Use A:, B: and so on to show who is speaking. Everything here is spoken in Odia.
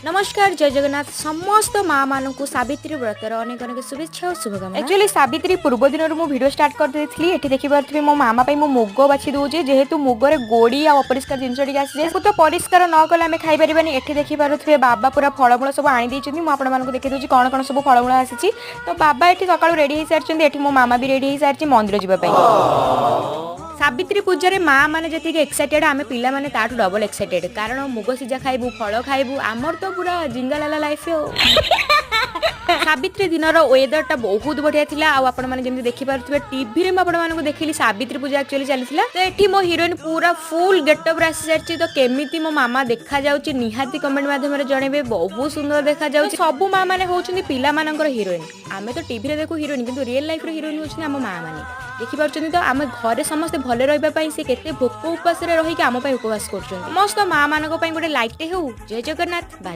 A: ନମସ୍କାର, ଜୟ ଜଗନ୍ନାଥ। ସମସ୍ତ ମା ମାନଙ୍କୁ ସାବିତ୍ରୀ ବ୍ରତର ଅନେକ ଅନେକ ଶୁଭେଚ୍ଛା ଓ ଶୁଭକାମନା। ଆକ୍ଚୁଆଲି ସାବିତ୍ରୀ ପୂର୍ବ ଦିନରୁ ମୁଁ ଭିଡ଼ିଓ ଷ୍ଟାର୍ଟ କରିଦେଇଥିଲି। ଏଠି ଦେଖିପାରୁଥିବେ, ମୋ ମାମା ପାଇଁ ମୁଁ ମୁଗ ବାଛି ଦେଉଛି। ଯେହେତୁ ମୁଗରେ ଗୋଡ଼ି ଆଉ ଅପରିଷ୍କାର ଜିନିଷ ଟିକେ ଆସିଯାଏ, ତାକୁ ତ ପରିଷ୍କାର ନ କଲେ ଆମେ ଖାଇପାରିବାନି। ଏଠି ଦେଖିପାରୁଥିବେ, ବାବା ପୁରା ଫଳମୂଳ ସବୁ ଆଣି ଦେଇଛନ୍ତି। ମୁଁ ଆପଣମାନଙ୍କୁ ଦେଖେଇ ଦେଉଛି କ'ଣ କ'ଣ ସବୁ ଫଳମୂଳ ଆସିଛି। ତ ବାବା ଏଠି ସକାଳୁ ରେଡ଼ି ହେଇସାରିଛନ୍ତି। ଏଠି ମୋ ମାମା ବି ରେଡ଼ି ହେଇସାରିଛି ମନ୍ଦିର ଯିବା ପାଇଁ। ସାବିତ୍ରୀ ପୂଜାରେ ମା ମାନେ ଯେତିକି ଏକ୍ସାଇଟେଡ୍, ଆମେ ପିଲାମାନେ ତାଠୁ ଡବଲ ଏକ୍ସାଇଟେଡ୍। କାରଣ ମୁଗ ସିଝା ଖାଇବୁ, ଫଳ ଖାଇବୁ, ଆମର ତ ପୁରା ଜିଙ୍ଗାଲାଲା ଲାଇଫ୍। ଆଉ ସାବିତ୍ରୀ ଦିନର ୱେଦରଟା ବହୁତ ବଢିଆ ଥିଲା। ଆଉ ଆପଣମାନେ ଯେମିତି ଦେଖିପାରୁଥିବେ, ଟିଭିରେ ମୁଁ ଆପଣମାନଙ୍କୁ ଦେଖିଲି, ସାବିତ୍ରୀ ପୂଜା ଆକ୍ଚୁଆଲି ଚାଲିଥିଲା। ତ ଏଠି ମୋ ହିରୋଇନ ପୁରା ଫୁଲ୍ ଗେଟଅପ୍ରେ ଆସିସାରିଛି। ତ କେମିତି ମୋ ମାମା ଦେଖାଯାଉଛି, ନିହାତି କମେଣ୍ଟ ମାଧ୍ୟମରେ ଜଣେଇବେ। ବହୁତ ସୁନ୍ଦର ଦେଖାଯାଉଛି। ସବୁ ମା ମାନେ ହଉଛନ୍ତି ପିଲାମାନଙ୍କର ହିରୋଇନ। ଆମେ ତ ଟିଭିରେ ଦେଖୁ ହିରୋଇନ, କିନ୍ତୁ ରିଏଲ ଲାଇଫର ହିରୋଇନ ହଉଛନ୍ତି ଆମ ମା ମାନେ। ଦେଖିପାରୁଛନ୍ତି ତ, ଆମେ ଘରେ ସମସ୍ତେ ଭଲ ରହିବା ପାଇଁ ସେ କେତେ ଭୋକ ଉପାସରେ ରହିକି ଆମ ପାଇଁ ଉପବାସ କରୁଛନ୍ତି। ସମସ୍ତ ମା ମାନଙ୍କ ପାଇଁ ଗୋଟେ ଲାଇକଟେ ହେଉ। ଜୟ ଜଗନ୍ନାଥ, ବାଏ।